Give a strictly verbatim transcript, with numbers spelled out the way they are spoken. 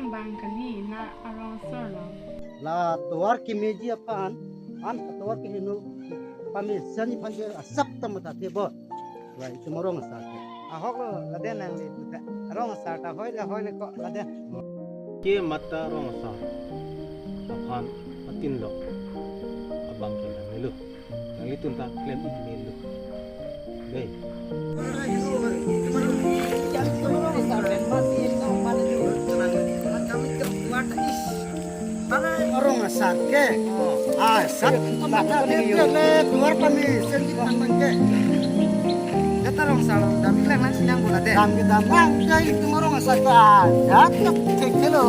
Bang kali na arong asar lo. La tovar kemeji aphan, an tovar keheno pamesen aphan ke asap ta matha thebo. Wai, itum arong asar ke. Ahok lo, laden nangli puta. Arong asar ta hoi le hoi le ko laden. Ke mata arong asar aphan atin lo. Abang ke nanglilu. Nanglitum ta klem ik melu. Dei. Arong asar ke. Ah, sat. Mata le le tuar pamesen di pang ke. Data arong asar dam lang nang sinang bola de. Dam ke dam lang, jai itum arong asar ke. Ah, ya, tak cek dulu.